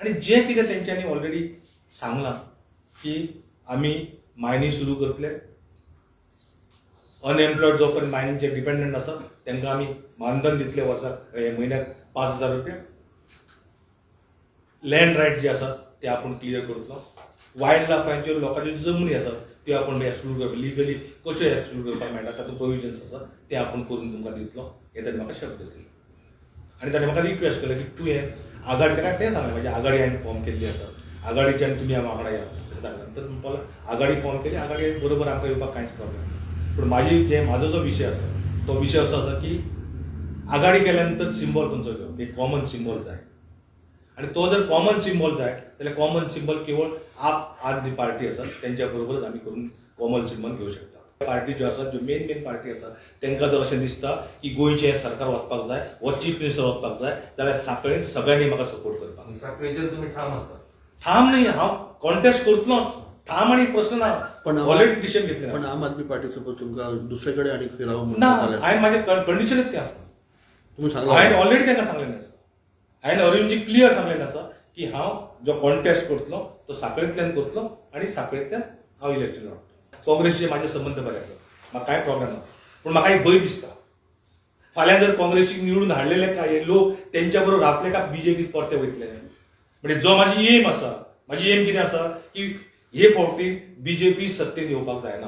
आनी जें कितें तेंच्यांनी ऑलरेडी सांगलां की आमी मायनींग सुरू करतले, अनएम्प्लॉयड जो पर्यंत मायनिंगचेर डिपेंडंट आसा तांकां आमी मानधन दितले वर्साक म्हयन्याक 5,000 रुपया, लँड रायट जे आसा ते आपूण क्लियर करतलो, वायल्ड लायफांच्यो लोकांच्यो जमनी आसात त्यो आपूण एक्सक्लूड करपाक लिगली कश्यो एक्सक्लूड करपाक मेळटा तातूंत प्रोविजन्स आसा ते आपूण करून तुमकां दितलो हें ताणें म्हाका शब्द दिलो. आनी ताणें म्हाका रिक्वेस्ट केलें की तुवें आघाडी, ताका तें सांगलें म्हाजी आघाडी हांवें फॉर्म केल्ली आसा, आघाडीच्यान तुमी वांगडा या अशें सांगलें. तर म्हणपाक आघाडी फॉर्म केली, आघाडी बरोबर आमकां येवपाक कांयच प्रॉब्लेम ना. पूण म्हाजी जे म्हाजो जो विशय आसा तो विशय असो आसा की आघाडी केल्या नंतर सिंबॉल खंयचो घेवप, एक कॉमन सिंबॉल जाय आनी तो जर कॉमन सिंबॉल जाय जाल्यार कॉमन सिंबॉल केवळ आप आदमी पार्टी आसा तेंच्या बरोबरच आमी करून कॉमन सिंबॉल घेवं शकता. पार्टी ज्यो आसा, ज्यो मेन मेन पार्टी आसा तांकां जर अशें दिसता की गोंयचें हें सरकार वचपाक जाय, हो चीफ मिनिस्टर वचपाक जाय जाल्यार सांखळेन सगळ्यांनी म्हाका सपोर्ट करपाक. सांखळेचेर तुमी ठाम आसा? ठाम न्ही, हांव कॉन्टेस्ट करतलोच, ठाम आनी प्रश्न ना, पण ऑलरेडी डिसिजन घेतलें. पण आम आदमी पार्टीचो तुमकां दुसरे कडेन आनी फिराव ना, हांवें म्हाजें कंडिशनूच तें आसा. तुमी सांगलां? हांवें ऑलरेडी तांकां सांगलेलें आसा, हांवें अरविंदजी क्लियर सांगलेलें आसा की हांव जो कॉन्टेस्ट करतलो तो सांखळेंतल्यान करतलो आनी सांखळेंतल्यान हांव इलेक्शन लढतलो. काँग्रेसचे म्हाजे संबंद बरे आसात, म्हाका कांय प्रॉब्लेम ना, पूण म्हाका एक भंय दिसता फाल्यां जर काँग्रेसीक निवडून हाडलेले काय लोक तेंच्या बरोबर रावतले काय बीजेपीत परते वयतले. म्हणजे जो म्हाजी एम आसा, म्हाजी एम कितें आसा की हे फावटी बीजेपी सत्तेत येवपाक जायना.